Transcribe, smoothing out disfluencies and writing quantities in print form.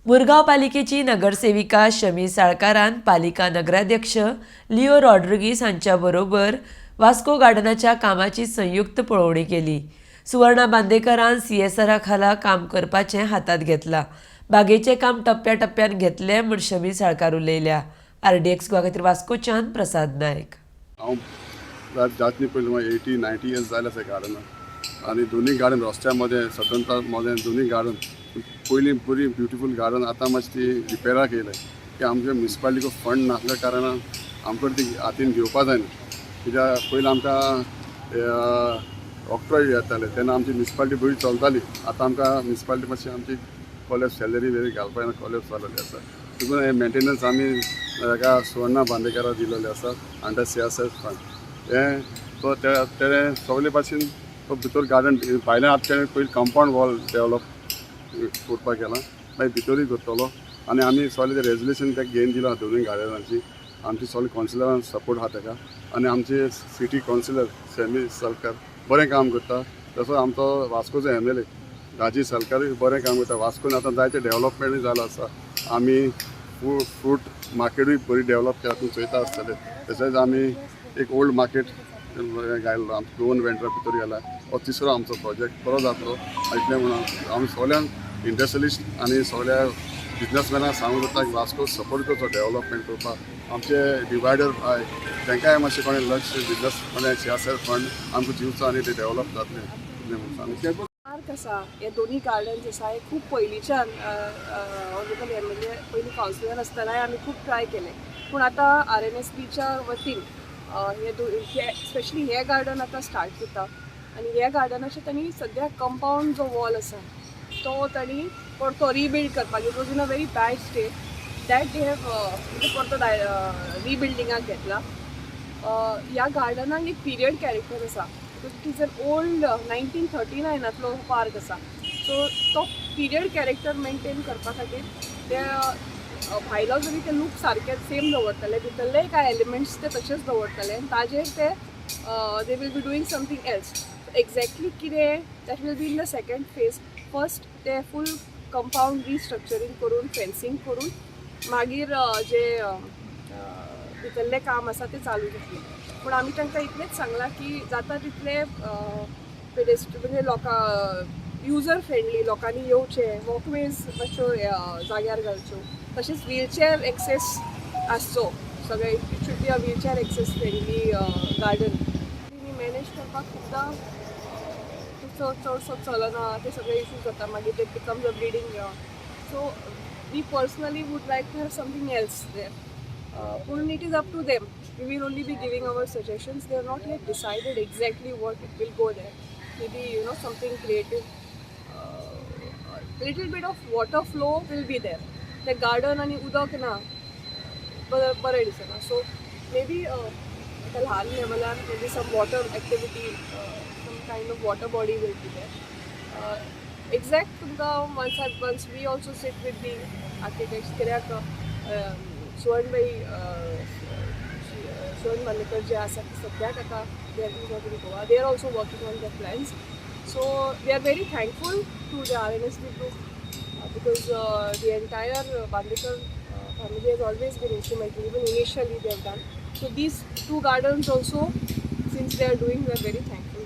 मुरगांव पालिकेची नगरसेविका शमी साळकारान पालिका नगराध्यक्ष लिओ रॉड्रिगीस हांच्या बरोबर वास्को गार्डनाच्या कामाची संयुक्त पळोवणी केली. सुवर्णा बांदेकरान सीएसआरा खाला काम करपाचें हातांत घेतलां. बागेचें काम टप्प्या टप्प्यान घेतलें म्हूण शमी साळकार उलयल्या. आरडीएक्स गोवा खातीर वास्कोच्यान प्रसाद नायक. हांव जातनी पयलीं 80-90 इयर्स जाले आसा गार्डनाक आनी दोनूय गार्डन रस्त्या मदें, स्वतंत्र मदें दोनूय गार्डन. पयलीं बरी ब्युटिफूल गार्डन, आतां मातशें ती रिपेराक येयलें की आमच्या म्युनिसिपालिटीको फंड नासल्या कारणान आमकां ती हातीन घेवपा जायना, कित्याक पयलीं आमकां ऑक्ट्रॉय येताले तेन्ना आमची म्युनिसिपालिटी बरी चलताली. आतां आमकां म्युनिसिपालिटी मातशी आमची कॉलेज सॅलरी वेरी घालपा जायना, कॉलेज जालेली आसा. देखून हें मेंटेनन्स आमी हेका सुवर्णा बांदेकाराक दिलेलें आसा अंडर सीएसआर फंड. हें तो तेणें सगळे भाशेन तो भितर गार्डन भायल्यान आतां तेणें पयलीं कंपावंड वॉल डेवलप करपाक केलां, मागीर भितरूय करतलो. आनी आमी सगळे ते रेजोल्युशन ताका घेवन दिलां दोनूय गार्डनाची. आमची सगळे कावन्सिलरान सपोर्ट आहा ताका आनी आमचे सिटी कावन्सिलर सॅमी साळकार बरें काम करता. तसो आमचो वास्कोचो एमएलए राजीव साळकार बरें काम करता. वास्कोन आतां जायते डेवलपमेंटूय जालां आसा. आमी फ्रूट मार्केटूय बरी डेवलप केला, तुमी चोयता आसतले. तशेंच आमी एक ओल्ड मार्केट घायलो, आमचो गोवन वेंडरा भितर गेला. हो तिसरो आमचो प्रोजेक्ट बरो जातलो इतलें म्हणून आमी सगळ्यांक इंडस्ट्रियलिस्ट आनी सगळ्या बिजनसमॅनाक सांगूंक जाता की वास्को सपोर्ट करचो डेवलपमेंट करपाक. आमचे डिवायडर आहाय, तांकांय मातशें कोणें लक्ष बिजनस कोणें सीएसआर फंड आमकां दिवचो आनी ते डेवलप जातलें इतलें म्हणून सांगू. पार्क आसा, हे दोनी गार्डन्स आसा, हे खूब पयलींच्यान ऑनरेबल एमएलए पयलीं कावन्सिलर आसतनाय आमी खूब ट्राय केले, पूण आतां आरएनएसबीच्या वतीन हे स्पेशली हे गार्डन आतां स्टार्ट जाता आनी ह्या गार्डनाचे तांणी सद्या कंपावंड जो वॉल आसा तो तांणी परतो रिबिल्ड करपाक, it was in a very bad state that they have, म्हणजे परतो रिबिल्डिंगाक घेतला. ह्या गार्डनाक एक पिरियड कॅरेक्टर आसा because it is an old 1939नांतलो park आसा. सो तो पिरियड कॅरेक्टर मेंटेन करपा खातीर ते भायलो जरी ते लूक सारके सेम दवरतले, भितरले कांय एलिमेंट्स ते तशेच दवरतले आनी ताजेर ते they will be doing something else. Exactly कितें, that will be in the second phase. First ते फूल कंपावंड रिस्ट्रक्चरींग करून, फेन्सींग करून, मागीर जे भितरलें काम आसा तें चालू जातलें. पूण आमी तांकां इतलेंच सांगलां की जाता तितले पेडेस्ट म्हणजे लोकां युजर फ्रेंडली, लोकांनी येवचें, वॉकवेज मातश्यो जाग्यार घालच्यो, तशेंच व्हीलचेअर एक्सेस आसचो सगळे. It should be a wheelchair access friendly garden. Manage करपाक खुबदां चड चडसो चलना, ते सगळे इशूज जाता, मागीर ते becomes a bleeding ground. So we personally would like to have something else there, पूण it is up to them. We will only be giving our suggestions. They have not yet decided exactly what it will go there. Maybe something creative. Little bit of water flow will be there. The garden आणि उदक ना, बरें बरें दिसना. So may be आतां ल्हान लेवलार maybe some water activity, some kind of water body will be there. Exact तुमकां once we also sit with the architects, कित्याक सुवर्णबाई, सुवर्ण बांदेकर जे आसा ते सद्याक आतां they are not in Goa. They are also working on the plans. So we are very thankful to the RNSB group because the entire Bandekar family has always been instrumental. Even initially they have done. So these two gardens also, since they are doing, we are very thankful.